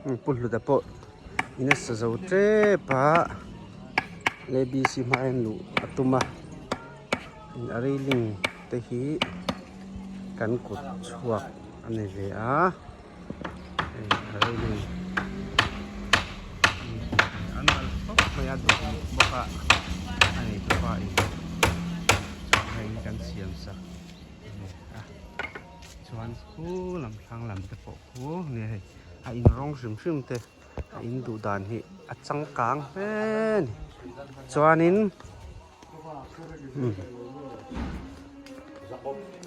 Pu Hluta pawh in a sa zo tep a abc hma hian luh a tum a a railing te hi kan kut chhuak a ni ve a hei a railing a nalh khawp mai a duhawm bawk a a neitupa in hei kan siam sak a ni a chuan khu lam thlang lam te pawh khu nia hei a in rawng hrim hrim te a in duh dan hi a changkang hle a ni chuanin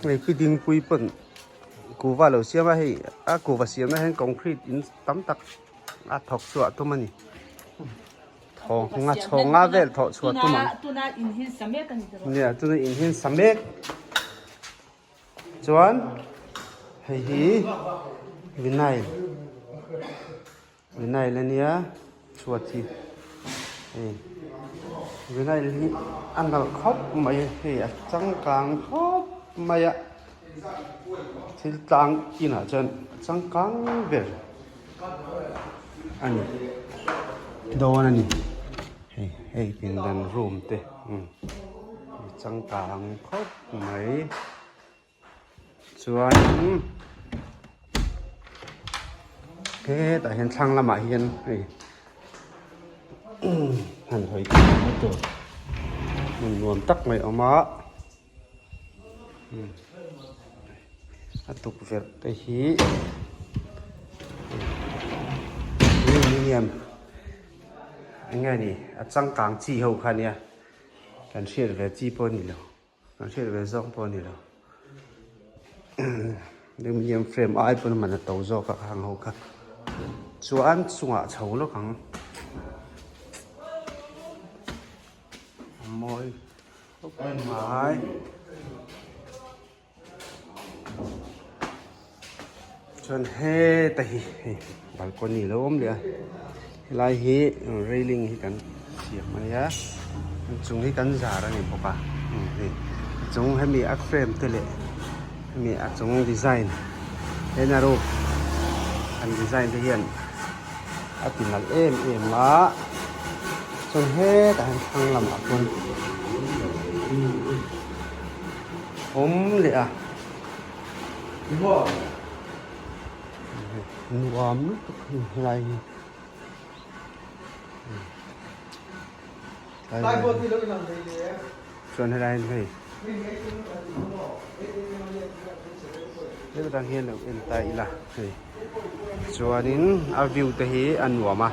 hei khi dingpui pawn kuhva a lo siam a hei a kuhva siamna hian concrete in tam tak a thawk chhuah tum a ni thawng a chhawng nga vel thawh chhuah tum ang nia tuna in hi sa mek. Chuan hei hi vinyl vinyl a nia chhuat hi hei vinyl hi a nalh khawp mai hei a changkang khawp mai a thil tlang inah chuan a changkang ber a ni dawn a ni hei hei pindan room te changkang khawp. Mai chuanin hetah hian thlang lamah hian hei han hawi kual tur hmun nuam tak mai a awm a a tukverh te hi eng nge ni a changkang chi ho kha nia kan hriat ve chi pawh a ni lo. Kan hriat ve zawk pawh a ni lo aluminium frame ai pawn man a to zawk a khang ho kha chuan chungah chho lawk ang a mawi khawp mai chuan heta hi hei balcony lo awm leh a helai hi railing hi kan siam a nia a chung hi kan zar a ni bawk a hei a chung hemi a frame te leh hemi a chung design hena roof an design te hian a ti nalh em em a chuan hetah hian thlang lamah pawn. Awm leh a nuam lutuk a ni helai hi chuan helai hi hei hemi tang hian lo en ta ila hei chuanin a view te hi a nuam a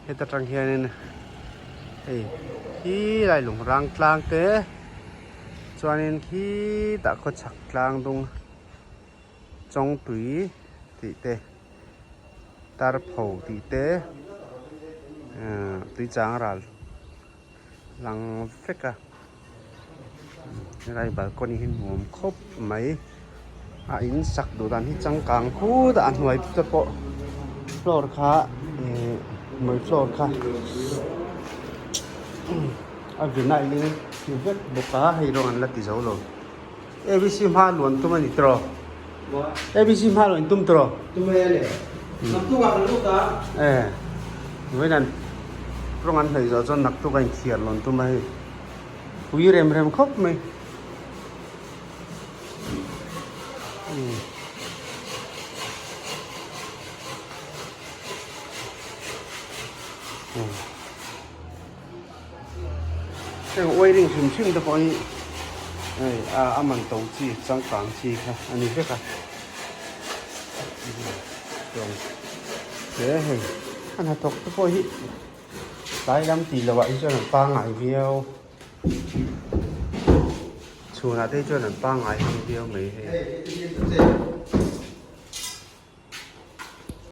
heta tang hianin hei khi lai lung rang tlang te. Chuanin khitah khawchhak tlang dung Chawngtui tih te Tarpho tih te ahh Tuichang ral lang vek a helai balcony hi nuam khawp mai a in sak duh dan hi changkang khut a a hnuai te pawh floor kha ihh hnuai floor kha. A vinyl in ti vek bawk a hei rawng an la ti zo lo abc hma luan tum a ni tawh abc hma luan tum tawh tum e le naktuk ah kan lut a e vawiin an rawng an hlei zawh chuan naktuk a inthiar luan tum a hei pui rem rem khawp mai. Heng wiring hrim hrim te pawh hi hei a a man to chi changkang chi kha a ni vek a chuan he hei a hnathawk te pawh hi tlai lam tih loh ah hi chuan an pangngai viau chhunah te hi chuan an pangngai hlawm viau mai hei.